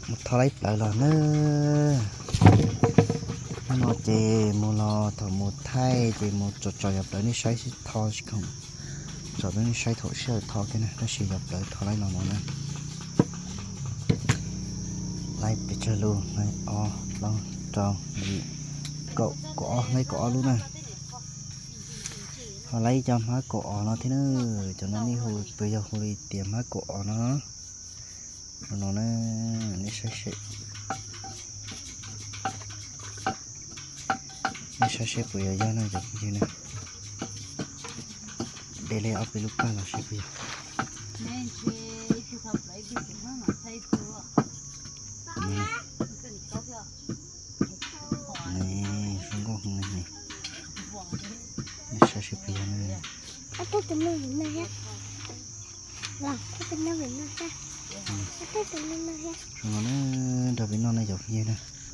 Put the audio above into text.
Mus tho laib plawv los na. Hnub no ces mus los thaum mus thaij ces mus tsom tsom yog plawv nej saib sib tho sib khoom. Tsom rau nej saib thaum sij hawm tho kiag na, tab sis yog plawv tho laib los no na. Laib pes tsawg lub, ob plaub rau yim kaum, kaum ob, laib kaum ob lub na. Ho laib ib co hmab kaum os no thiab na. Cov no nej hu puas yog hu li tias hmab kaum os no. No na, nej saib seb, nej saib seb puas yog yog na cov phooj ywg na. De li ob peb lub paj los seb puas yog. Zoo nkauj heev ne. Nej saib seb puas yog na. Zoo no na, nrog peb noj na cov phooj ywg na.